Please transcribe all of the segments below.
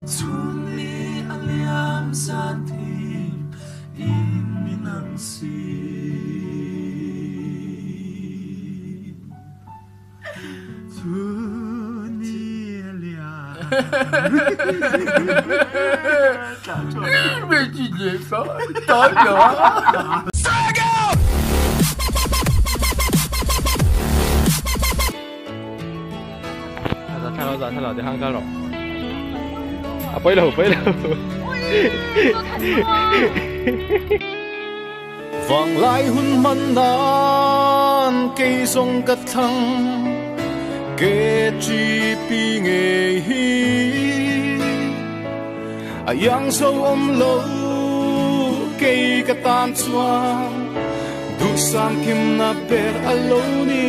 Chhunni a liam zan thim in min ang si. Chhunni a liam. Vanglai hun hman nan kei zawng ka thlang KGP ngei hi a iang zo awm lo kei ka tan chuan duhsam kimna ber a lo ni.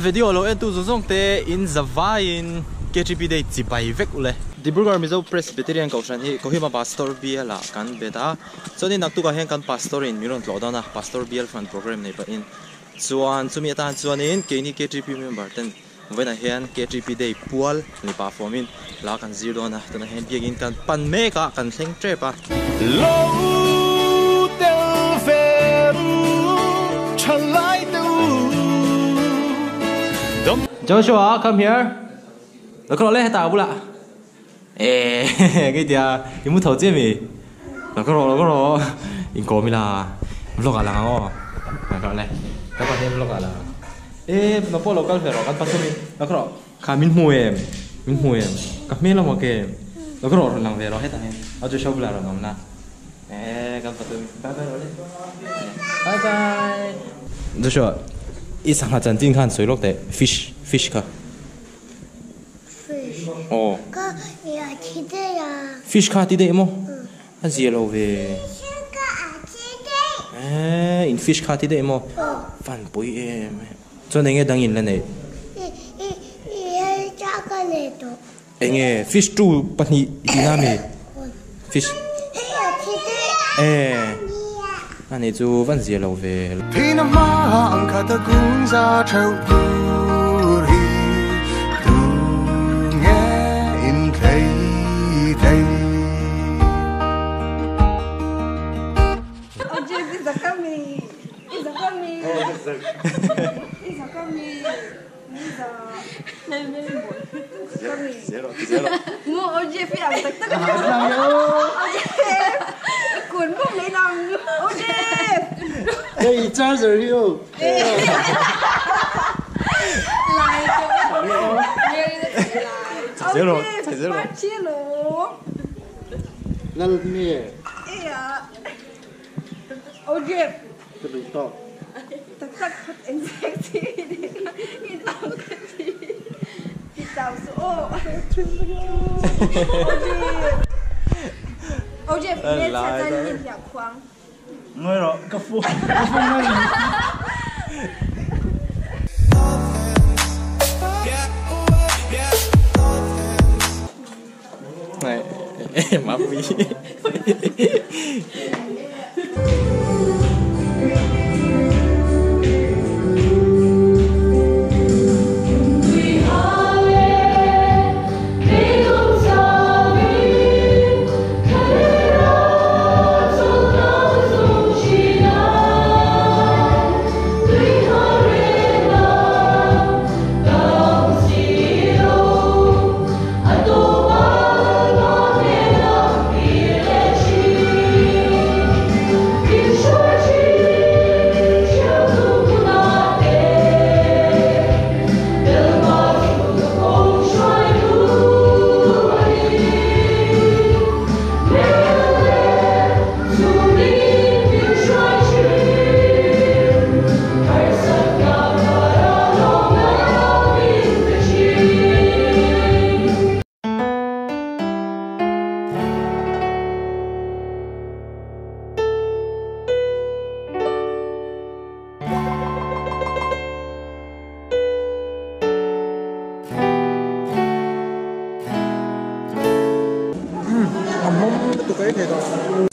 Video lo en tu zawng zawng te in zavaiin KTP Day chibai vek ule. Dibrugarh Mizo Presbyterian Kohhran hi Kohima Pastor Bial ah kan bet a, chuanin naktukah hian kan Pastor in min rawn tlawh dawn a, Pastor Bial hran program nei pahin Chuan chumi atan chuanin keini KTP member ten vawiinah hian KTP Day pual ni pah fawmin hla kan zir dawn a, tunah hian biakin kan pan mek a, kan thleng tep a. Lo tel ve u, tha lai te u, dam. Joshua, come here. Lo kawh le hetah bulah. Eehh kei tia i mu tho chiah mi? Lo ka rawh lo ka rawh inkawm ila vlog ah lang ang aw lo ka rawh le ka pa hian vlog ah lang ang eeh nang pawh lo kal ve rawh kan pathum in lo ka rawh kha min hmu em min hmu em ka hmel a maw ke lo ka rawh rawn lang ve rawh hetah hian a chu show bulah rawn awm la eeh kan pathum in bye bye rawh le bye bye Joshua i sangha chanchin khan sawi lawk teh fish fish kha. Fish ka a thi daih a. Fish kha a ti daih maw? A zia lo ve. Fish ka a thi daih. Eeh in fish kha a ti daih maw? Fan pui em em. Chuan enge dang in la neih? I hei cha ka nei tawh. Enge fish tu pahnih i tihna ami? Fish. Hei a thi daih. Eeh ani chu van zia lo ve. Thina hma ang khat a kun za theuh tur hi tu nge in thlei thei. ka ei thei tawh.